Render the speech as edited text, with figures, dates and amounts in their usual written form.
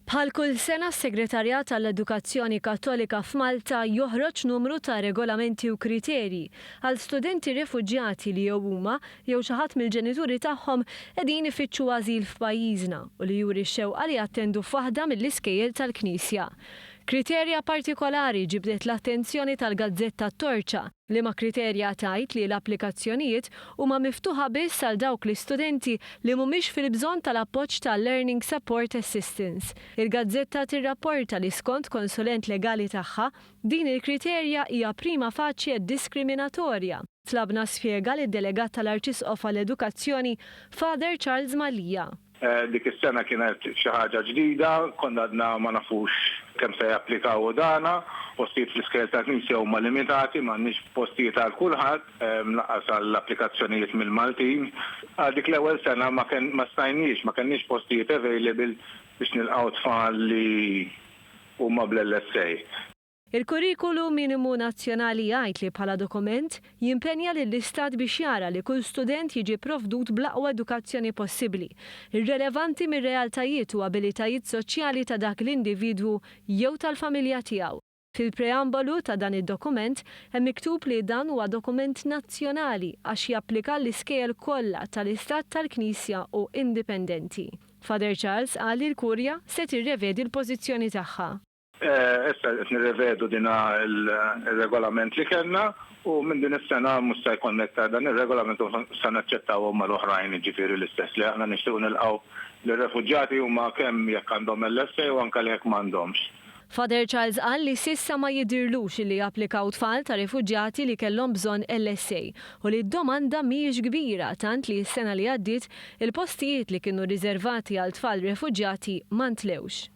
Bħal kull sena s-Segretarjat għall-Edukazzjoni Kattolika f'Malta joħroġ numru ta' regolamenti u kriterji għal studenti refuġjati li jew huma jew xi ħadd mill-ġenituri tagħhom qegħdin ifittxu ażil f'pajjiżna u li juri x-xewqa li jattendu f'waħda mill-iskejjel tal-Knisja. Kriterja partikolari ġibdet l-attenzjoni tal-gazzetta t-Torċa, liema kriterja tgħid li l-applikazzjonijiet huma miftuħa biss għal dawk l-istudenti li mhumiex fil-bżonn tal-appoġġ ta' Learning Support Assistance. Il-gazzetta tirrapporta li skont konsulent legali tagħha, din il-kriterja hija prima facie diskriminatorja. Tlabna spjega lid-Delegat tal-Arċisqof għall-Edukazzjoni, Father Charles Mallia. Dik is-sena kienet xi ħaġa ġdida, konna għadna ma nafux kemm se japplikaw u dana. Postijiet fl-iskejjel tal-Knisja huma limitati, m'għandniex postijiet għal kulħadd, lanqas għall-applikazzjonijiet mill-Maltin. Għal dik l-ewwel sena ma ma stajniex, ma kellniex postijiet available biex nilqgħu tfal li huma bl-LSA. Il-Kurrikulu Minimu Nazzjonali jgħid li bħala dokument jimpenja lill-Istat biex jara li kull student jiġi pprovdut bl-aqwa edukazzjoni possibbli, irrelevanti mir-realtajiet u abilitajiet soċjali ta' dak l-individwu jew tal-familja tiegħu. Fil-preambolu ta' dan id-dokument hemm miktub li dan huwa dokument nazzjonali għax japplika għall-iskejjel kollha tal-Istat tal-Knisja u indipendenti. Father Charles qal li l-Kurja se tirrevedi l-pożizzjoni tagħha. Issa qed nirrevedu din ir-regolament li kellna u minn din is-sena mhux se jkollna iktar dan ir-regolament u se naċċettawhom mal-oħrajn, jiġifieri l-istess li aħna nixtiequ nilqgħu lir-refuġjati huma kemm jekk għandhom LSA u anke jekk m'għandhomx. Father Charles qal li s'issa ma jidhirlux li applikaw tfal ta' refuġjati li kellhom bżonn LSA u li d-domanda mhijiex kbira tant li s-sena li għaddiet il-postijiet li kienu riservati għal tfal refuġjati ma ntlewx.